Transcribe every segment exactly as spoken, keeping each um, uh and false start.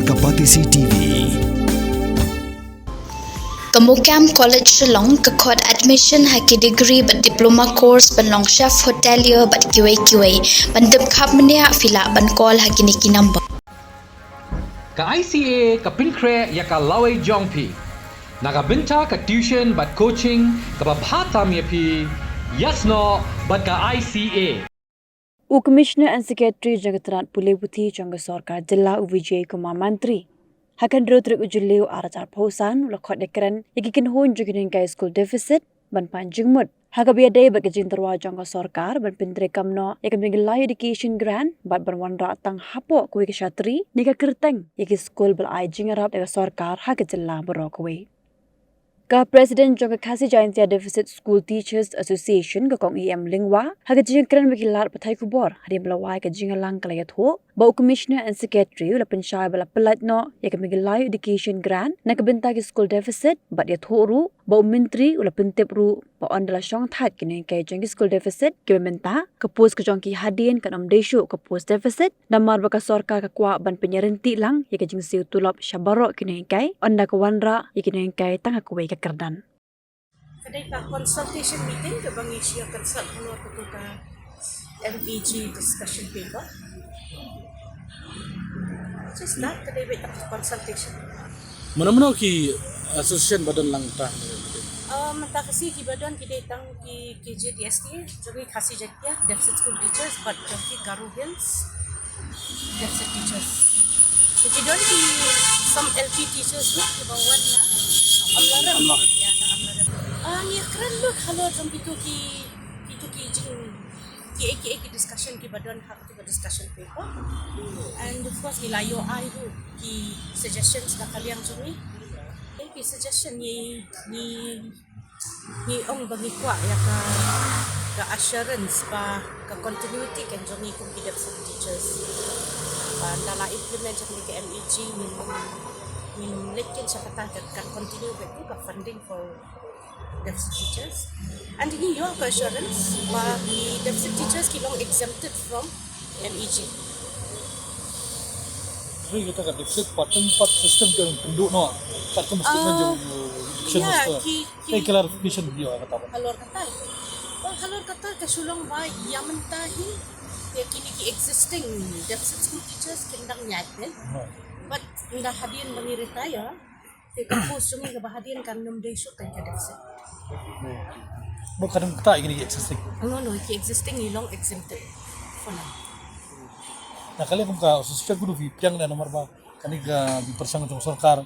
Ka Batesi T V. Ka MOKAM College Shillong ka khot admission ha ki degree bad diploma course ban long chef hotelier bad kiwei kiwei. Ban tip khapmynniah phi lah ban call ha kine ki number. Ka I C A ka pynkhreh ïa ka lawei jong phi na ka bynta ka tuition bad coaching kaba bha tam ïa phi. Ïasnoh bad ka I C A. U Commissioner and Secretary jong ka tnad pule puthi jong ka sorkar jylla, u Vijay Kumar Mantri, ha ka hynriew tarik u Jylliew ar hajar arphew san u la khot ïakren ïa ki kynhun jong ki nonghikai school deficit ban pan jingmut ha kaba ïadei bad ka jingtyrwa jong ka sorkar ban pyntreikam noh ïa ka Meghalaya Education Grant bad ban wanrah tang hapoh kawei ka shatri ne ka kyrteng ïa ki skul ba la ai jingïarap da ka sorkar ha ka jylla baroh kawei. Ka President jong ka Khasi Jaintia Deficit School Teachers Association, ka Kong E M Lyngwa, ha ka jingkren bad ki lad pathai khubor hadien ba la wai ka jingïalang, ka la ïathuh ba u Commissioner and Secretary u la pynshai ba la pyllait noh ïa ka Meghalaya Education Grant na ka bynta ki school deficit, bad ïathuh ruh ba u Myntri u la pyntip ruh ba ynda la shongthait ki nonghikai jong ki school deficit kiba mynta, ka post ka jong ki hadien kan ym dei shuh ka post deficit, namar ba ka sorkar ka kwah ban pynïaryntih lang ïa ka jingsiew tulop sha baroh ki nonghikai, ynda ka wanrah ïa ki nonghikai tang ha kawei ka kyrdan. Ka dei ka consultation meeting kaba ngi shu consult halor katu ka M E G discussion paper. Just that, ka dei beit ka consultation. Mano mano ki association ba don lang ta? Ah, mynta ka sngi kiba don ki dei tang ki K J D S T, jong ngi Khasi Jaintia Deficit School Teachers, bad jong ki Garo Hills Deficit Teachers. So ki don ki some L P teachers ruh kiba wan na Amlarem. Amlarem. Ïa, na Amlarem. Ah, ngi kren lut halor jong kitu ki, kitu ki jing, ki, ki, ki discussion kiba don ha kitu ki discussion paper. And of course ngi la ïoh ai ruh ki suggestions na ka liang jong ngi. Ki suggestion ngi, ngi ngi ong ba ngi kwah ïa ka, ka assurance ba ka continuity kan jong ngi kum ki deficit teachers. Ba ynda la implement jong ngi ka M E G, ngin, ngin leit keiñ sha kata, ka, ka continue beit ka funding for deficit teachers. And ngi ïoh ka assurance ba ki deficit teachers ki long exempted from M E G. Hynrei kata ka deficit pat, pat system ka pynduh noh, pat ka mesti kan jong, uh, education minister. Ki, ki, eh, clarification video kata. Halor kata. Oh, halor kata ka shu long ba ïa mynta hi, ïa kine ki existing deficit school teachers kin dang ïaid beit. But ynda hadien ba ngi retire, te ka post jong ngi kaba hadien kan ym dei shuh kan ka deficit. Ba ka dang kata ïa kine ki existing. No, no, ki existing ngi long exempted for now. Na ka liang kum ka association, kumno phi pdiang da, namar ba kane ka pyrshang jong sorkar.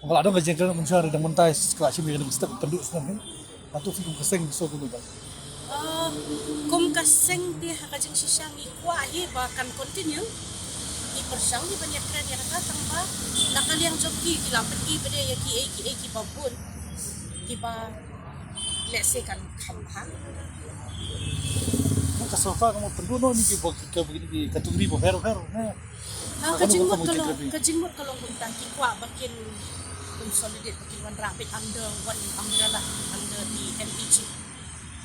Ba la don ka jingkren mynshuwa, dang mynta ka la shim ïa kane ka step pynduh snem, kan? Hato phi kum ka seng, so kumno ba? Ah, kum ka seng te ha ka jingshisha ngi kwah hi ba kan continue. Ngi pyrshang hi ban ïakren ïa kata, tang ba na ka liang jong ki, ki la pynki ba dei ïa kiei kiei kiba bun, kiba, let's say, kan kham bha. Ka sorkar ka mut pynduh noh ïa ki ba, ki, ki, ki category ba pher pher, ne? Ah, ka jingmut ka long, ka jingmut ka long kumta, ki kwah ba kin consolidate, ba kin wanrah beit under one umbrella, under the M E G.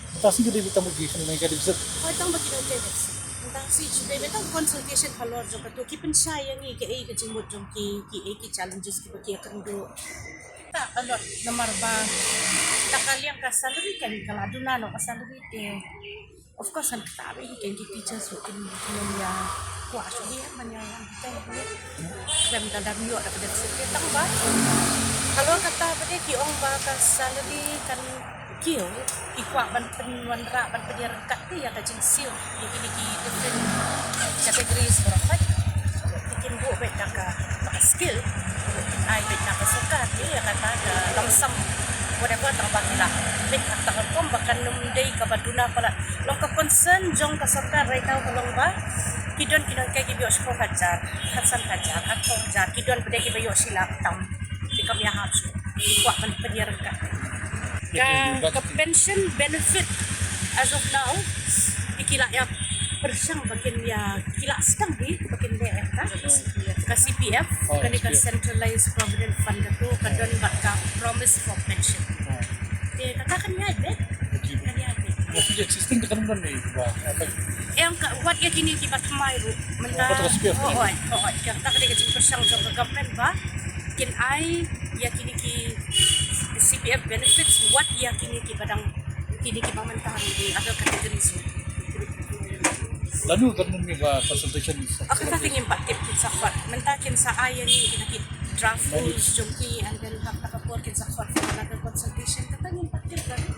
Mynta sngi ka dei beit tang ba ki nonghikai deficit. Hooid, tang ba ki nonghikai deficit. Mynta sngi shu dei beit tang consultation halor jong katu, ki pynshai ïa ngi kaei ka jingmut jong ki, kiei ki challenges kiba ki ïakynduh. Ta halor namar ba na ka liang ka salary kan ka la duna noh ka salary te. Of course, kan kata beit hi, keiñ ki teachers ruh kin, kin ym ïa kwah shuh hi ban ïa wan hikai hi. Khlem da dang ïoh da ka deficit te, tang ba halor kata ba dei ki ong ba ka salary kan kiew, ki kwah ban pynwanrah, ban pynïaryngkat te ïa ka jingsiew ïa kine ki different categories baroh. Te kin buh beit da ka, da ka skill, ai beit na ka sorkar te ïa kata ka lump sum, whatever, tang ba ki lah beit ha kata ka rukom ba kan ym dei kaba duna palat. Long ka concern jong ka sorkar right now ka long ba ki don ki nonghikai kiba ïoh shiphew hajar, khatsan hajar, arphew hajar, ki don pat de kiba ïoh shi lak tam. Te kam ïahap shuh. Ki kwah ban pynïaryngkat. Ka, ka pension benefit as of now, te ki la ïa pyrshang ba kin ïa, ki la sdang hi ba kin leh ïa ka, ka C P F, kane ka Centralized Provident Fund, katu ka don bad ka promise for pension. Te kata kan ïaid beit. Kan ïaid beit. Existing te kan don ne ba, apa? Em ka wat ïa kine kiba thymmai ruh mynta. Hooid, hooid. Kata ka dei ka jingpyrshang jong ka government ba kin ai ïa kine ki C P F benefits wat ïa kine kiba dang, kine kiba mynta ha ki other categories ruh. Lano ka mung ïa ka consultation? Kata ngim pat tip, kin sa khot. Mynta kin sa ai ïa ngi kita ki draft rules jong ki, and then hapta ka por kin sa khot for another consultation. Kata ngim pat tip lano.